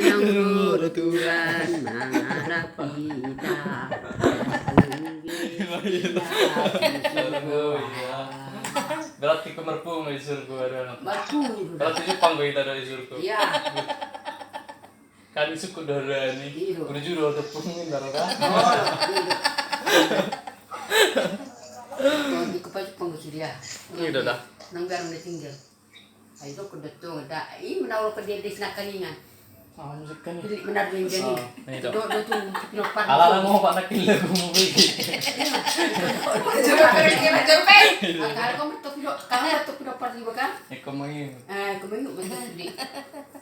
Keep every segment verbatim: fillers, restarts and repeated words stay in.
Nang luhur Tuhan mangalap hita. Berarti ke marpungu ma di surgo ada. Marpungu. Berarti Jepang gue kita ada di surgo. Iya. Kan di suku Dordani. Iya. Udah juru ada pungu ntar kan. Oh, iya. Kalau di kupas Jepang gue sudah. Iya, dah. Nang garang dia tinggal. Ai dok dok tu da i mana orang ke dia di sana kaningan. Ah, musik kan. Pilih benar dia jadi. Ah, ini dok. Dok dok tu pilih part. Ala ala mau pak nakil lagu mau beli. Coba kau dia macam apa? Kalau kau betul pilih, kau betul pilih part juga kan? Eh, kau mau ini. Eh, kau mau ini betul pilih.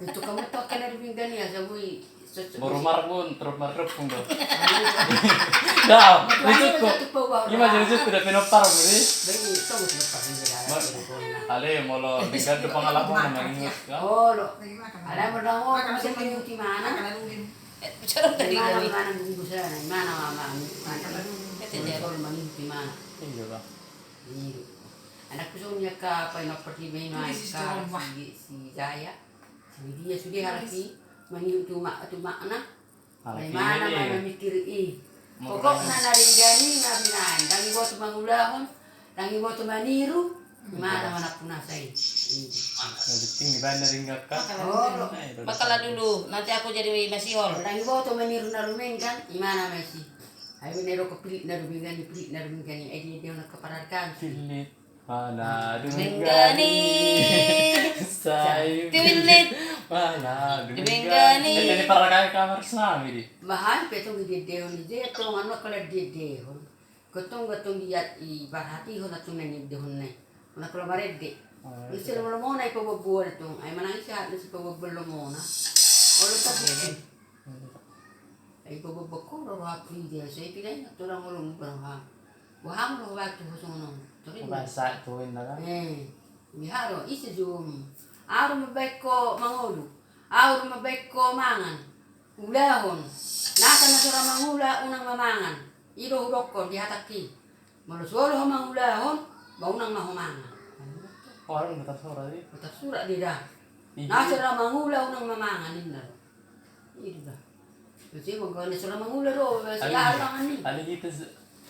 Untuk kau betul kan ada minggan ya sabui. Boru marbun, terus marrepung do. Dah, lucu ko. Ima jadi lucu tidak pinompar beri. Ale molo dengan tu pengalaman memang ingat kan. Oh lo. Ale molo mau bisa mengikuti mana? Di mana mana bungkusan, mana mama, mana. Kalau mengikuti mana? Iya lah. Iya. Anakku soalnya ka pinompar di mana ka si Jaya. Jadi dia sudah harus mengikuti mak tu makna. Bagaimana mai mamikiri i. Pokokna na denggan i na binaen. Ndang iboto mangulahon, ndang iboto maniru. Mana mana punasa i. Penting di baen na denggan ka. Makala dulu, nanti aku jadi masihol. Ndang iboto maniru na dumenggan, imana masi. Ai bine roko pilit na dumenggan i, pilit na dumenggan i. Ai dia dia na kepararkan. Pilit. Mana dumenggan i. Sai. Tiwinit. Mana dumenggan i. Jadi para kami kamar senami di. Bahan petong di dehon di dia tong anu kalau di dehon. Gotong gotong dia i barhati hon atong nai dehon nai. Mana kalau barede. Ini sila molo mona i pabobbo atong. Ai manang i sehat ni si pabobbo lo mona. Olo tapi. Ai pabobbo ko ro roha pun dia so i pidai na tulang olo mubara roha. Boha molo hubaen tu ho songon on. Tori. Bahasa tu inda kan. Eh, biharo ise jom. Aru mambaen ho mangolu. Aru mambaen ho mangan. Ulahon. Nasa na so ra mangula unang mamangan. I do hudokkon di hatangki. Molo so olo ho mangulahon, ba unang ma ho mangan. Oh, aru na tarsurat i. Tarsurat di da. Nasa ra mangula unang mamangan inna. Ido da. Berarti mangkon so ra mangula do, berarti ya mangan ni. Ada kita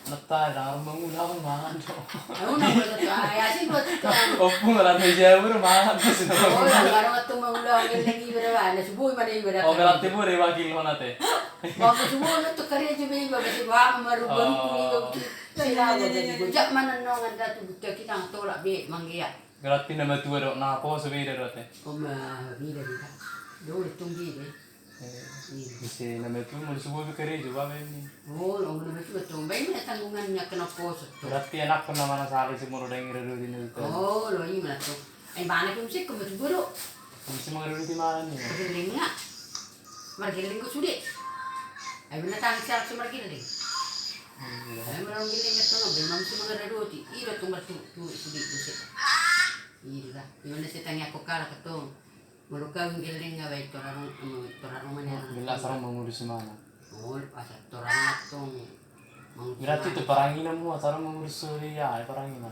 nata ra mangula mangan do. Au na buat tu ai asi buat tu. Opu malah meja ur mangan. Oh ya baru tu mangula geleng i berapa? Ada subuh mana ibadah. Oh berarti boleh wakil hona te. Waktu subuh na tu karejo be ibadah si bawa maru baru kuni waktu. Sila jadi gojak mana nongan datu buta kita tolak be manggia. Berarti na matua do na poso beda do te. Oma beda beda. Do tong beda. Bisa na matua molo subuh be karejo ba be ni. Oh lo na matua tong ba ima tanggunganna kena poso. Berarti anakku na mana sari si molo dang ira do di na. Oh lo ima tong. Ai mana pe musik ko matua do. Bisa mangaruh di mana ni. Geleng nga. Margeleng ko sude. Ai bena tangis alak so margeleng. Ai molo geleng nga tong be mam so mangaradoti. Ira tong marturu turu sude dose. Ira. Ima na setan i ako kalak tong. Molo kau geleng nga bae torarong torarong mane. Gela sarong mangurus mana. Oh, asa torang tong. Berarti tu parangina mu, torang mangurus suri ya, parangina.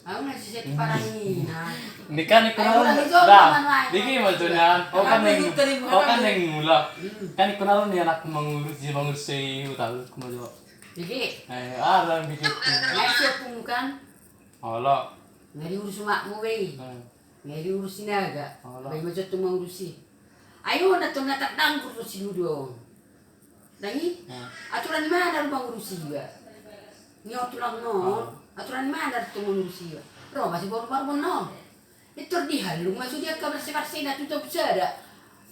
Au na sise tu parangina. Ni kan ikon aron da. Diki ma tu nan. O kan neng, o kan neng mula. Kan ikon aron ni anakku mangurus, dia mangurus si huta ku ma jo. Diki. Eh, aran diki. Ngai siapung kan. Olo. Ngai diurus umakmu be i. Ngai diurus Sinaga. Bai ma jo tu mangurusi. Ai on tong na tardanggur do si Dudu on. Dang i? Aturan ni mana do mangurusi iba? Ni on tulang non. Aturan ni mana do mangurusi iba? Ro ma si boru marbon non. Intor dihallung ma sude angka barse-barsena tu jabu sada.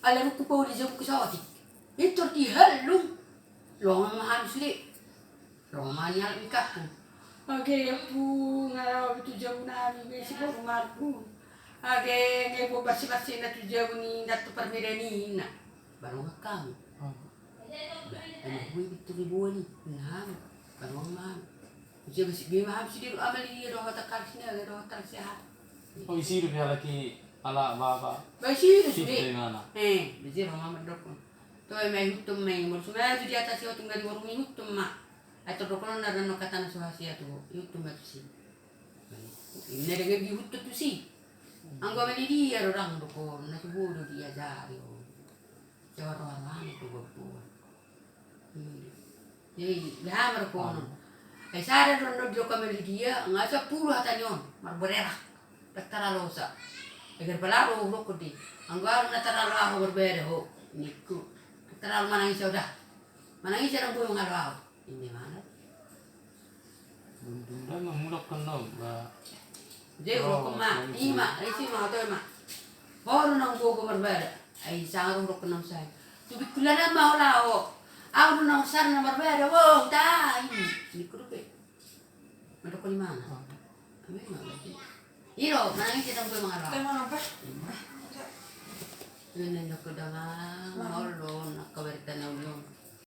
Ala rungku pauli jabu kesaotik. Intor dihallung. Longang ma hami sude. Ro ma nialap ni kampung. Age ompung, nga ro be tu jabu nami be si boru marbun. Age nge bo barse-barsena tu jabu ni nda tu parmedan i ninna. Baru nga kamu. Ba ima gue be tu ribuan i. Nami. Baru nga hami. Use be ma hami sude do ama ni dia do hata karsina do hata sehat. Oh isi do be halak i ala baba. Ba isi do sude. Eh be isi do mama dokon. Toe ma ihuthon ma i molo sumaju di atas i otung na di boru ma ihuthon ma. Ai tordokonon na dano kata na so hasea tu ho ihuthon ma tusi. Inna dengan dihuthon tusi. Anggo ama ni dia do dang dokon na tubo do dia jari on. Jawara-wara ni tu gompu. Hmm. Jadi, beha markonon. Ai sada do na didok hami di dia, nga sampulu hata ni on, marbererak. Dang taralo sa. Eger pala do hudok di. Anggo ahu na taralo ahu marbere ho, ningku. Taralo manang ise ho da. Manang ise dang boi mangalo ahu. Ini mana? Bundunda ma mulak kena, ba. Jadi, oh, udah kema, oh, ima, isi ma, atau ima. Baru nang gogo marbada. Ai, sangar udah kena saya. Tubik kulanan ma ola, oh. Aku nang sar na marbada, wow, tai. Ini kudu pe. Mandok di mana? Oh. Kami mana? Iro, mana ini kita boleh mengarah. Kita mau apa? Ini ndok kedanga, mau lo, nak kabar kita na ulung.